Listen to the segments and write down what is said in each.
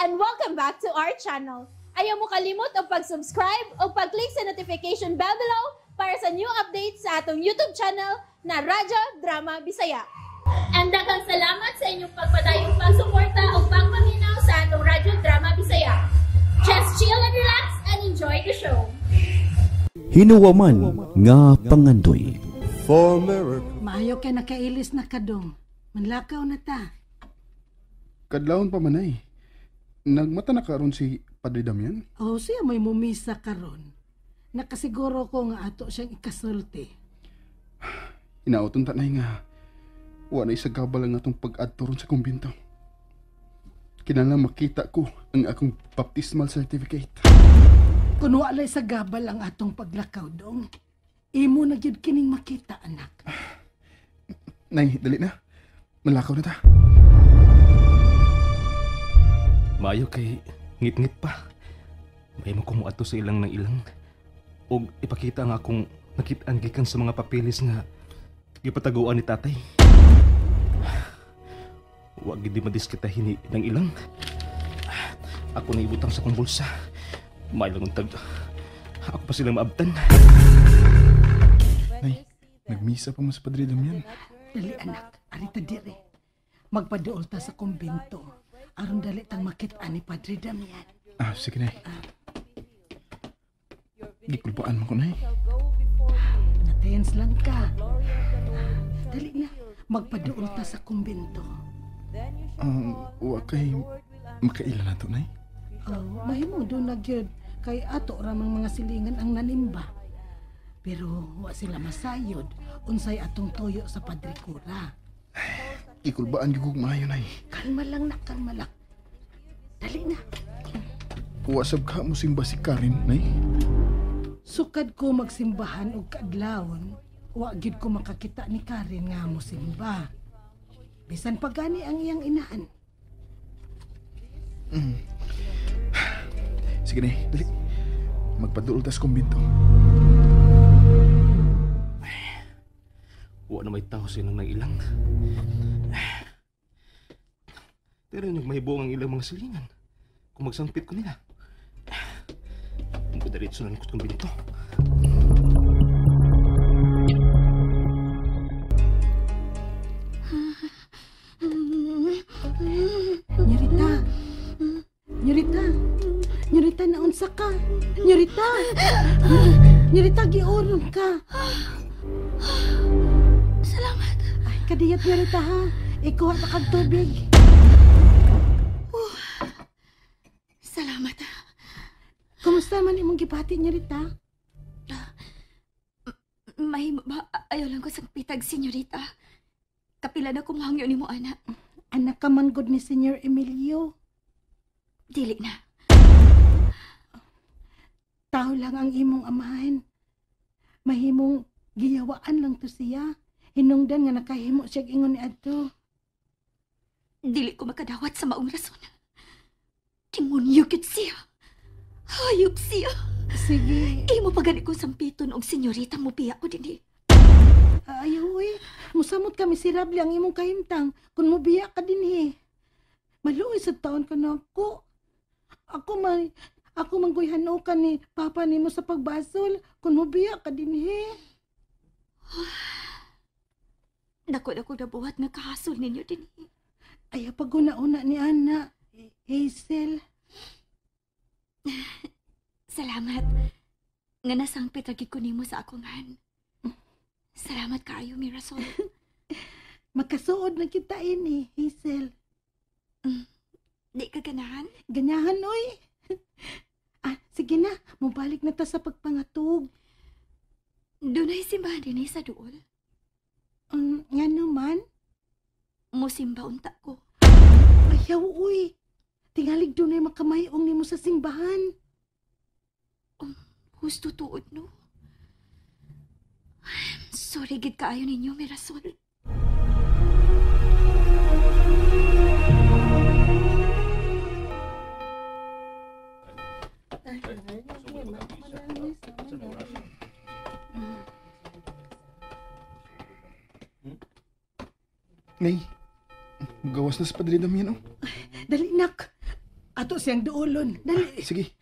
And welcome back to our channel. Ayaw mo kalimot og pag-subscribe o pag-click sa notification bell below para sa new updates sa atong YouTube channel na Radyo Drama Bisaya. And daghang salamat sa inyong pagpadayong pagsuporta o pagpaminaw sa atong Radyo Drama Bisaya. Just chill and relax and enjoy the show. Hinuwaman nga pangandoy. For miracle. Maayo kay nakailis na kadong. Manlakaw na ta. Kadlawon pa manay. Nagmata na karon si Padre Damian? Oh, siya may mumisa karon. Nakasiguro ko nga ato siyang ikasulti. Inauton ta nay nga wa na isagabal ang atong pag-adto ron sa kumbinto. Kinahanglan makita ko ang akong baptismal certificate. Kun walay sa gabal ang atong paglakaw dong, imo na gyud kining makita, anak. Nay, dali na. Malakaw na ta. Maayo kay ngit-ngit pa. May mo kumuadto sa ilang ng ilang. Og ipakita nga akong nakit-an gikan sa mga papeles nga gipataguan ni tatay. Wa gid di madiskitahin ni ng ilang. Ako na ibutang sa akong bulsa. Mailang untag. Ako pa silang maabtan. Nay, nagmisa pa mo sa Padre Damian. Dali anak, arita dire. Magpaduol ta sa kumbento. Aron dali tang makit-an ni Padre Damian. Ah, sige nay. Gikulpaan mo ko, nay. Natens lang ka. Dali na, magpaduol ta sa kumbento. Wa kay makaila na to, nay. Oh, mahimo do na gyud kay ato ra mang mga silingan ang nanimba. Pero wa sila masayod unsay atong tuyo sa Padre Cura. Ikulbaan gyud kog maayo, nay. Kalma lang na, kalma lang. Dali na. Wa sab ka mo simba si Karen, nay. Sukad ko magsimbahan og kaadlawon, wa gyud ko makakita ni Karen nga mosimba. Bisan pa gani ang iyang inahan. Sige nay, dali. Magpaduol tas kumbinto. Wa na may tao sa ilang ng ilang. Pero yung mahibuong ang ilang mga silingan. Kung magsampit ko nila. Magpadiretso na lang ko sa kumbinto. Nyorita. Nyorita. Nyorita, naunsa ka. Nyorita. Nyorita, giorong ka. Salamat. Ay, kadiyot, Nyorita, ha. Ikuha na kag tubig. Salamat. Kumusta man imong gibati, Nyorita? Mahimo ba? Ayaw lang ko sangpitag, senyorita. Kapila na kumuhangyo ni mo, anak. Anak ka man gud ni Senyor Emilio. Dili na. Tao lang ang imong amahan. Mahimong giyawaan lang to siya. Hinungdan nga nakahimo siya ingon ni adto. Dili ko makadawat sa maong rason. Demonyo gyud siya. Hayop siya. Sige. Imo pa gani kong sampiton og senyorita mo biya ko dinhi. Ayaw eh. Musamot ka miserable ang imong kahimtang kung mobiya ka dinhi. Maluoy sa taon ka na ako. Ako man ko'y hanukan ni papa nimo sa pagbasol kung mobiya ka dinhi. Dako na ko nabuhat nga kahasol ninyo dinhi. Ayaw paguna-una ni Ana, Hazel. Salamat. Nga nasangpit ra gid ko nimo sa akong han. Salamat kaayo, Mirasol. Makasuod na kita ini, Hazel. Di ka ganahan? Ganyahan, oy. Ah, sige na, mubalik na ta sa pagpangatog. Dunay simbahan dinhi sa duol. Ngano man? Musimba unta ko. Ayaw, uy. Tingalig dunay makamayong nimo sa simbahan. Husto tuod, no? Sorry, gid kaayo ninyo, Mirasol. Nay, gawas na sa Padre Damian, oh. Dali, nak. Ato siyang duolon. Dali. Sige.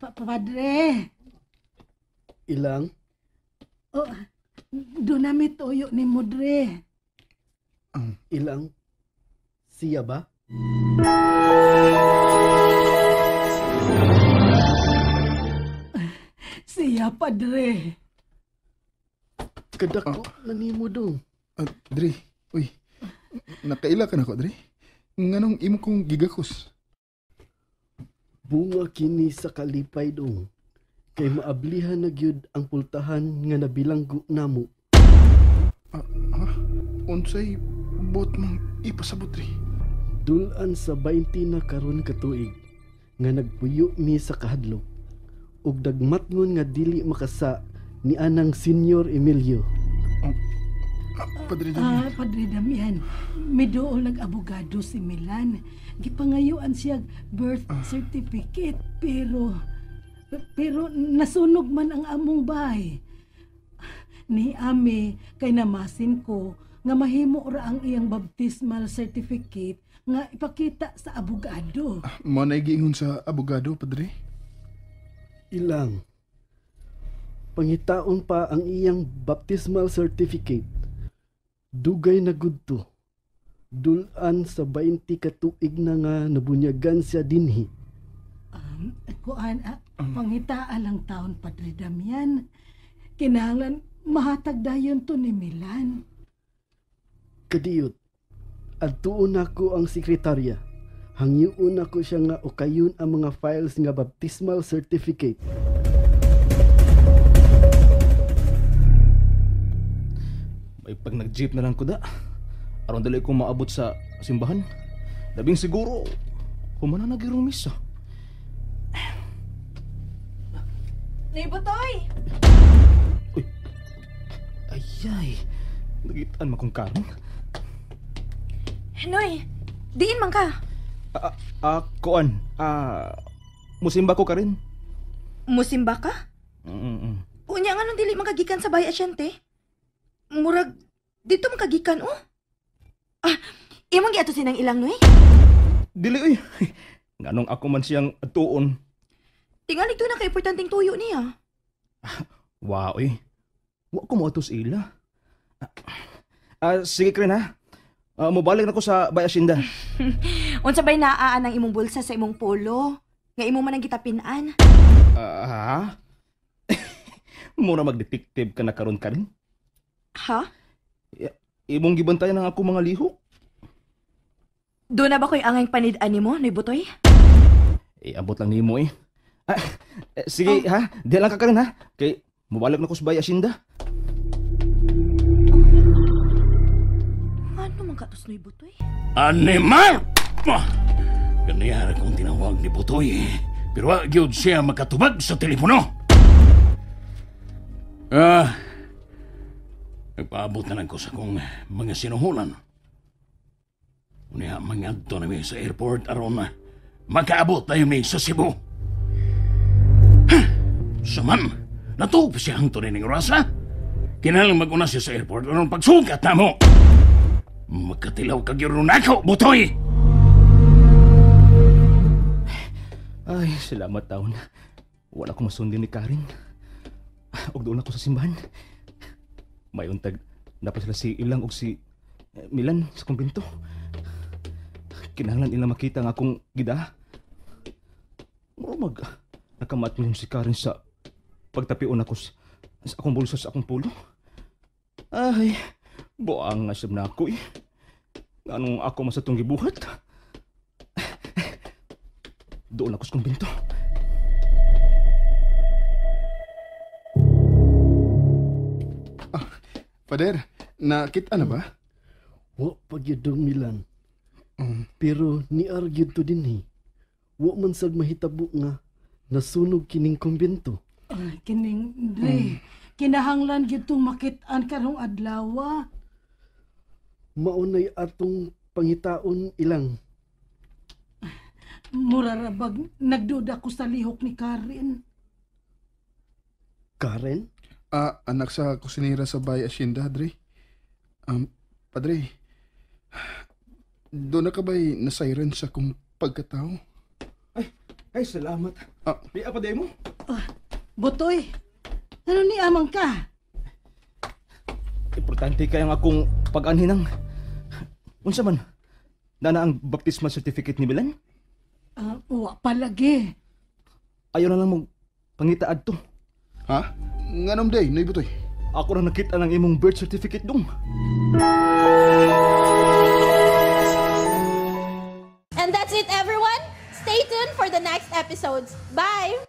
Padre. Ilang? Oh, doon nami tuyo ni Mudre. Ilang? Siya ba? Siya, padre. Kadako na nimo dong. Dre, uy. Nakaila ka na ko, Dre. Nganong imo kong gigakos? Bunga kini sa kalipay dong. Kay maablihan na gyud ang pultahan nga nabilanggo namo. Unsay bot mong ipasabot, Dre? Dulan sa 20 na karon katuig nga nagpuyo mi sa kahadlok ug dagmatngon nga dili makasa ni anang Senyor Emilio. Padre Damian. Padre Damian, miduol nag-abogado si Milan. Gipangayuan siya birth certificate pero nasunog man ang among bahay. Ni ami kay namasin ko nga mahimo ra ang iyang baptismal certificate nga ipakita sa abogado. Mao na giingon sa abogado, padre. Ilang pangitaon pa ang iyang baptismal certificate. Dugay na gudto. Dulan sa 20 katuig na nga nabunyagan siya dinhi. Kuan, pangitaan lang taon, Padre Damian. Kinahanglan mahatag dayon to ni Milan. Kadiyot, adtuon nako ang sekretarya. Hangyoon nako siya nga ukayon ang mga files nga baptismal certificate. May pag nag-jeep na lang ko da. Aron dali ko maabot sa simbahan. Labing siguro, humana na girong misa. Naibutoy! Uy! Ayay! Nagitaan makong karon. Noy, diin man ka. Kuan. Musimba ko ka rin. Musimba ka? Unya nga nung dili man kagikan sa bahay asyente. Murag, dito man kagikan, oh. Imong giato sinang ilang, Noy? Dili, uy. Nganong ako man siyang atuon. Tingali to na ka-importanting tuyo niya. Wow, eh. Wa ko mo atos ila. Sige, Kren, ha? Mobalik na ko sa Bay Asyenda. Unsa ba'y naaan ang imong bulsa sa imong polo? Nga imo man ang gitapinan. Ha? Mura mag-detective ka na karon ka rin? Ha? Imong gibantayan ang ako mga lihok. Doon na ba ko'y angay panid-an nimo, Noy Butoy? Abot lang nimo eh. Sige, ha? Di lang ka karon, ha? Kay mobalik na ko sa Bay Asyenda. Ano man katos, Noy Butoy? Animal! Ganyan akong tinawag ni Butoy. Pero agyod siya makatubag sa telepono. Nagpaabot na lang ko sa kong mga sinuhulan. Unya, mangadto na mi sa airport aron na makaabot tayo mi sa Cebu. Saman, natuog pa siya hangto rin ng rasa. Kinahanglan mag-una siya sa airport aron pagsugat na mo. Magkatilaw kag yun ako, Butoy! Ay, salamat taon. Wala ko masundin ni Karen. Og doon ako sa simbahan. May untag na pa sila si Ilang og si Milan sa kumbinto. Kinahanglan nila makita nga akong gida. Mura mag nakamatngon si Karen sa pagtapion ako sa akong bulsa sa akong pulo. Ay, buang nga siyam na ako eh. Anong ako masatong gibuhat? Doon ako sa kumbinto. Pader, nakita na ba? Wa pa gyud dong Milan. Pero niar gyud to dinhi. Wa man sad mahitabo nga nasunog kining kumbento. Kining Dre, kinahanglan gyud tong makit-an karong adlaw. Maunay atong pangitaon ilang. Mura ra bag nagduda ko sa lihok ni Karen. Karen? Anak sa kusinera sa Bay Asyenda, Dre. Padre, Doon na ka ba'y nasayran sa akong pagkatao? Ay, salamat. Ah. Di pa di mo. Butoy, ano ni amang ka? Importante kay ang akong pag-anhinang. Unsa man? Nana ang baptismal certificate ni Milan? Ah, wa palagi. Ayaw na lang mo pangita adto. Ha? Nganom day, Noy Butoy? Ako na nakita ng imong birth certificate dong. And that's it, everyone. Stay tuned for the next episodes. Bye!